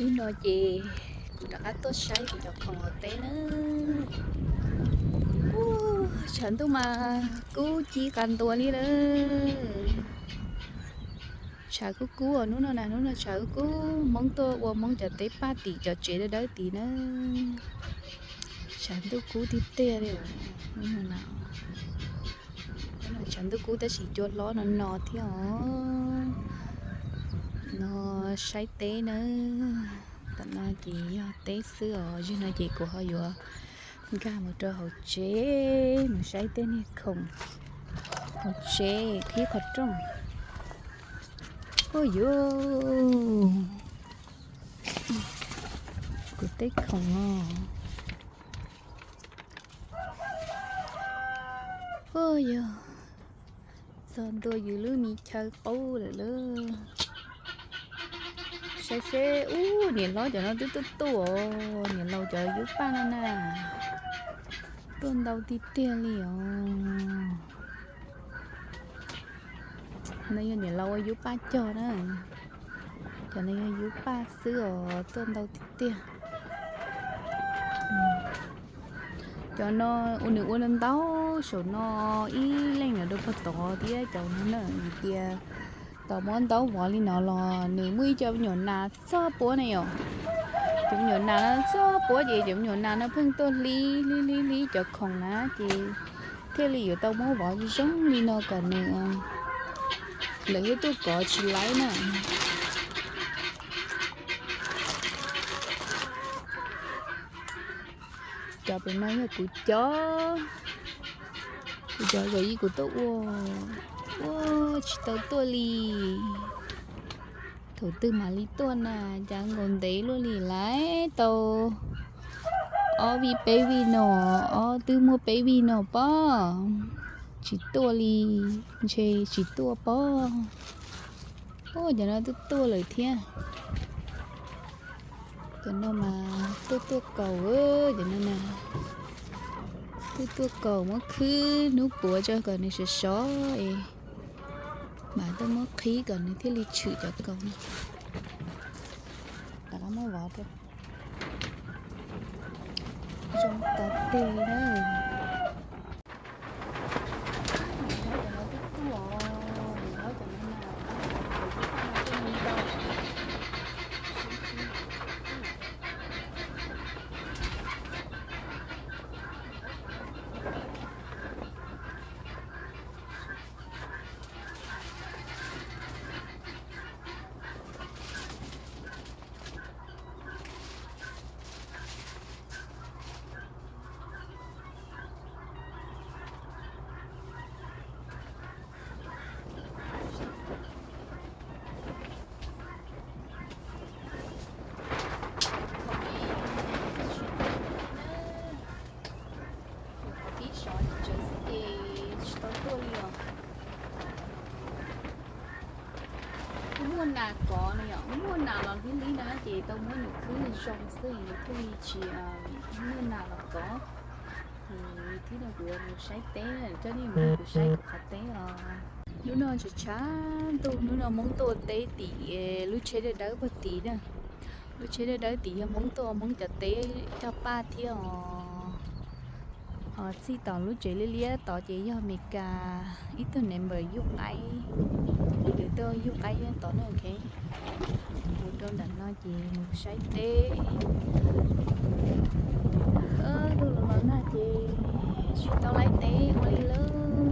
Hnub no ces kuv rov qab tuaj saib kuv cov khoom hauv teb na. Ub, tshav ntuj mas kub ci qas ntuas li lawm. Tshav kub kub os, hnub no na, hnub no tshav kub kub, Hmoob tuaj ua Hmoob cov teb paj tim cov tsev dawb dawb tid na. Tshav ntuj kub tiag tiag li os. Hnub no na, tshav ntuj kub tab sis cua hlob no no thiab os. No saib teb na. Tam no ces yog teb xwb os, zaum no ces kuv ho yuav nkag mus rau hauv tsev mus saib tej niag khoom hauv tsev qhib qhov rooj. Ua yuv, kuv tej khoom os. Ua yog txog ntua yus lub me chaw qub lawm lauj. Saib seb, ub, niam hlob cov no twb tuaj tuaj, niam laus cov yub paj no na, tuaj ntau tiag tiag li os. No yog niam laus ua yub paj cog na. Cov no yog yub paj xwb os, tuaj ntau tiag tiag. Cov no ua nws ua ntau ntau saum no, ib leej no rau puag tod thiab cov no na, vim tias tau muab ntaub vov li no los nws muaj ib co me nyuam nas txog puab na yom. Cov me nyuam nas no txog puab ces cov me nyuam nas no pheej tuaj hlib hlib hlib hlib cov khoom na ces thiaj li yuav tau muab vov zoo li no kom nws, lawv thiaj tuaj kov tsis laib na. Cov pem no yog kuv cov, kuv cov zaum ib kuv tuaj ua, ua tsis tau tuaj li. Thaum twg mam li tuaj na, cas nkaus ntev luaj li laiv tau ob vij peb vij no, ob twb muaj peb vij no pob, tsis tuaj li, ntshe tsis tuaj pob. Ua cov no twb tuaj lawm thiab. Cov no mas tuaj tuaj kaus, cov no na, tuaj tuaj kaus muab khwb hnub puav tso kom nws sov sov es mam tuaj muab qhib kom nws thiaj li tshwm cov kaus no. Rov qab muab vov rau. Zoo tas tes li na. Tib sov tsev xwb ces tsis tau tuaj li os. Kuj muaj nas kov no yom, muaj nas los hlib hlib na ces tau muab nws khwb zoo xwb nws thiaj li tsis muaj nas los kov. Ces thiab no kuv yuav mus saib teb, coj nej mus kuv saib kuv qhov teb os. Hnub no tshav tshav ntuj, hnub no Hmoob tuaj teb tim lub tsheb dawb dawb puag tid na. Lub tsheb dawb dawb tid yog Hmoob tuaj, Hmoob cov teb coj paj thiab os. Ho txij tom lub tsev liab liab tod ces yog Meskas ib tug neighbor yug qaib, nws tuaj yug qaib nyob tod na. Ok, mus rau nram no ces mus saib teb. Lub los no na ces tsis tau laib teb ua li lawm.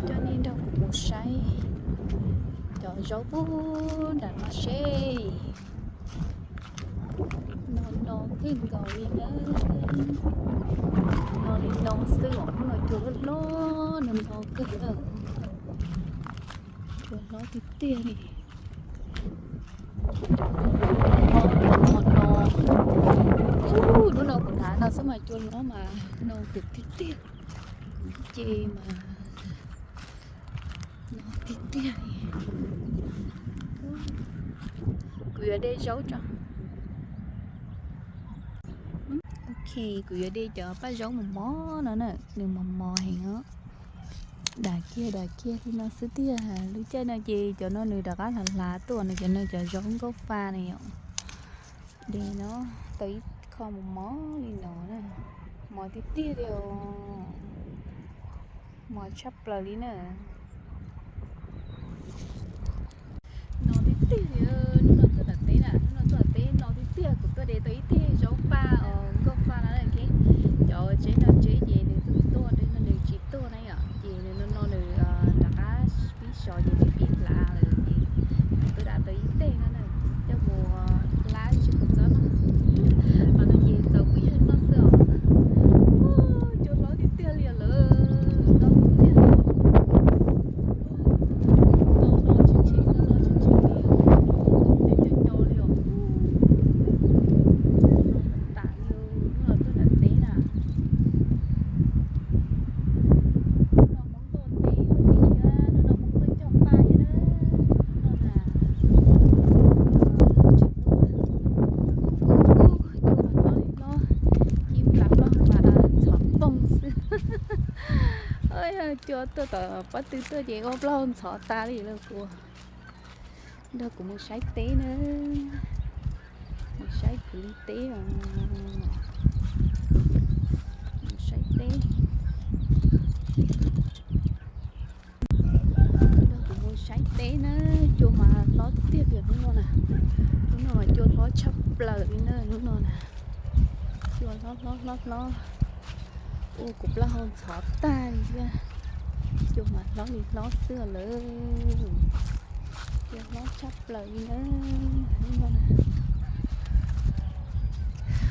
Coj nej nrog kuv mus saib cov zaub puag nram no seb. No no kawg nkaus li na. No li no xwb os, hnub no cua hlob hlob no no kawg na. Cua hlob tiag tiag li. Ho no, hnub no kuv hnav no xwb mas cua hlob mas no kawg tiag tiag. Kuv ce mas no tiag tiag li. Kuv yuav de zaub tso. Ok, kuv yuav de cov paj zaub mos mos no na, nws mos mos heev os. Dam kiag dam kiag li no xwb tiag. Lub caij no ces cov no nws rov qab hlav hlav tuaj no, cov no cov zaub nkauj fa na yom. De no tau ib qho mos mos li no na, mos tiag tiag li os, mos tshaj plaws li na. No tiag tiag li, hnub no tuaj nram teb na, hnub no tuaj nram teb no tiag tiag, kuv tuaj de tau ib teg zaub paj os nkauj fa no na. Cov tsev no tsev ces nws tuaj, nws tsis tuaj na yom, ces nws no no nws rov qab pib sov ces nws pib hlav lawm ces nws tuaj dam tau ib teg no na, coj mus hlab ntsis kua txob no. Qhov no ces txaus kuv ib leeg noj xwb os. Cua hlob tiag tiag li lawm, no tiag tiag li. Tau no tsis tshem, tau no tsis tshem li, cov cov cov li os. No tas li, hnub no tuaj nram teb na. Hnub no Hmoob tuaj teb ua tim, hnub no Hmoob tuaj cog paj thiab na. Hnub no na, tseem tuaj, cua mas hlob li hlob, ci nplas plaub mas ntxhov poog xwb. Cua tuaj tom pob tw tuaj ces ua plaub hau ntxhov tas li lawm. Kuv, nrog kuv mus saib teb na, mus saib kuv li teb os, mus saib teb. Nrog kuv mus saib teb na, cua mas hlob tiag tiag hnub no na. Hnub no mas cua hlob tshaj plaws li na, hnub no na. Cua hlob hlob hlob hlob. Ua kuv plaub hau ntxhov tag li thiab. Cua mas hlob li hlob xwb lawm. Cua hlob tshaj plaws li na, hnub no na.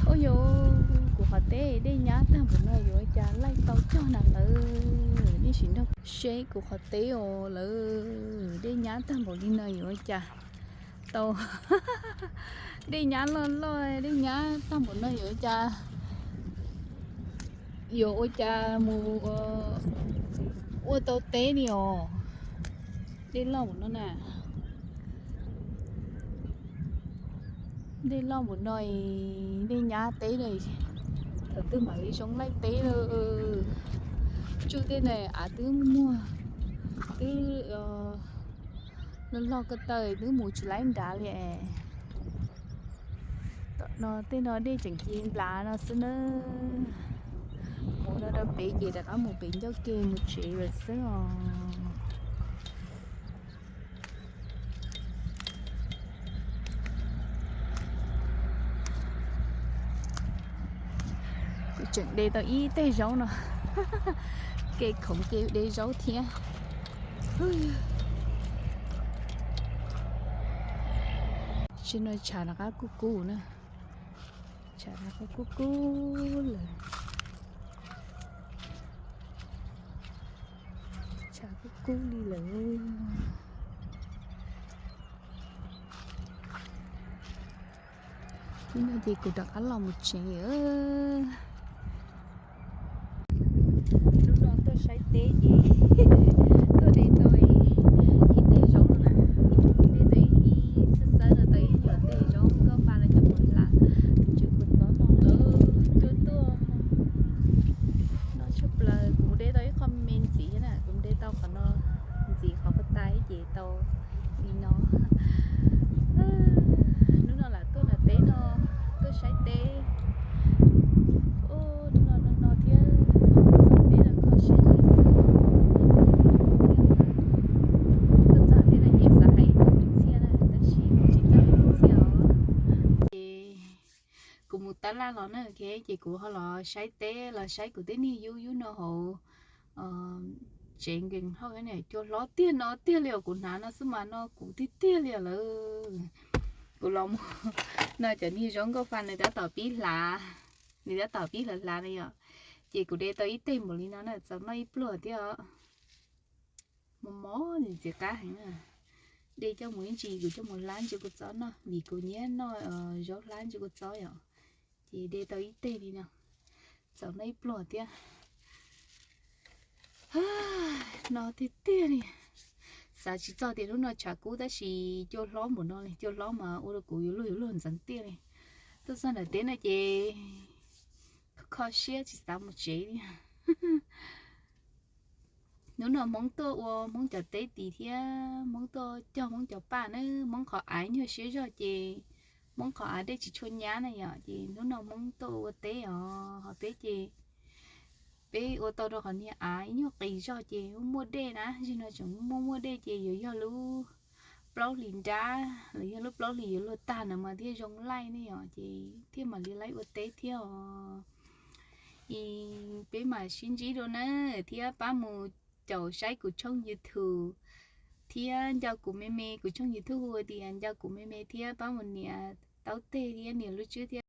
Ua yog kuv qhov teb dej nyab tag npaum no yuav ua cas laij tau cog na lawm, nej sim nrog seb kuv qhov teb os lawm, dej nyab tag npaum li no yuav ua cas tau, dej nyab loj loj, dej nyab tag npaum no yuav ua cas, yuav ua cas mus ua tau teb li os. Dej loj npaum no na, dej loj npaum no, dej nyab teb na, thaum twg mam li zoo laij teb lawm. Tsuj tej na av twb muag, twb loj loj ko taw twb mus tsis laib nrad li. Tom no tej no dej tseem ci nplas no xwb na. Mus no rau pem ces rov qab mus pem ncauj ke mus tsev lawm xwb os. Kuv tseem de tau ib teg zaub no, kev khoom kev de zaub thiab. Tsis no tshav rov qab kub kub na, tshav rov qab kub kub lawm, tshav kub kub li lawm. Hnub no ces kuv rov qab los mus tsev. Hnub no tuaj saib teb ces tuaj de tau ib teg zaub no na, de tau ib xwb xawb no tau ib nyuag teg zaub nkauj fa no coj mus hlab ntsis kua txob no lawm, cua tuaj no tshaj plaws. Kuv de tau ib qho me ntxiv thiab na, kuv de tau qhov no ntxiv qhov puag ta ces tau li no. Hnub no lam tuaj nram teb no, tuaj saib teb. Hnub no no no thiab, txog teb no kho siab heev xwb. Tuaj txog teb no ces xav hais txog tus txiaj na, tab sis tsis txog tus txiaj os. Ces kuv mus tab laj los na, ces kuv ho los saib teb, los saib kuv tej niag yub yub no hauv tsev nkees hauj ne, cua hlob tiag no tiag li os, kuv hnav no xwb mas no kuv tiag tiag li os lawm. Kuv los mus no cov niag zaub nkauj fa nws tab tom pib hlav, nws tab tom pib hlav hlav na yom. Ces kuv de tau ib teg npaum li no na, txaus noj ib pluag thiab os. Mos mos ntxiv qab heev na. De coj mus ib ntsis kuv coj mus hlab ntsis kua txob noj, vim kuv nyiam noj zaub hlab ntsis kua txob yom. Ces de tau ib teg li no, txaus noj ib pluag thiab. No tiag tiag li. Xav tsis txog tias hnub no tshav kub tab sis cua hlob npaum no li, cua hlob mas ua rau kuv yuav luag yuav luag ntxeev tiag li. Tuaj txog nram teb no ces kho siab tsis xav mus tsev li. Hnub no Hmoob tuaj ua Hmoob cov teb tid thiab Hmoob tuaj cog Hmoob cov paj na. Hmoob qhov av nyuag siab zog ces Hmoob qhov av dej tsis tshua nyab na yom, ces hnub no Hmoob tuaj ua teb os. Ho peb ces peb ua tau rau qhov niag av ib nyuag qis zog ces muaj dej na, zaum no tseem muaj muaj dej ces yuav yog lub plaub hlis nrab los yog lub plaub hlis yuav luag tag na mas thiaj zoo laij ne yom, ces thiaj mam li laij ua teb thiab os. Es peb mam sib ntsib dua na, thiab pab mus caum saib kuv tshooj YouTube thiab nco kuv me me, kuv tshooj YouTube hu tias nco kuv me me thiab pab mus nias taub teg thiab nias lub tswb thiab.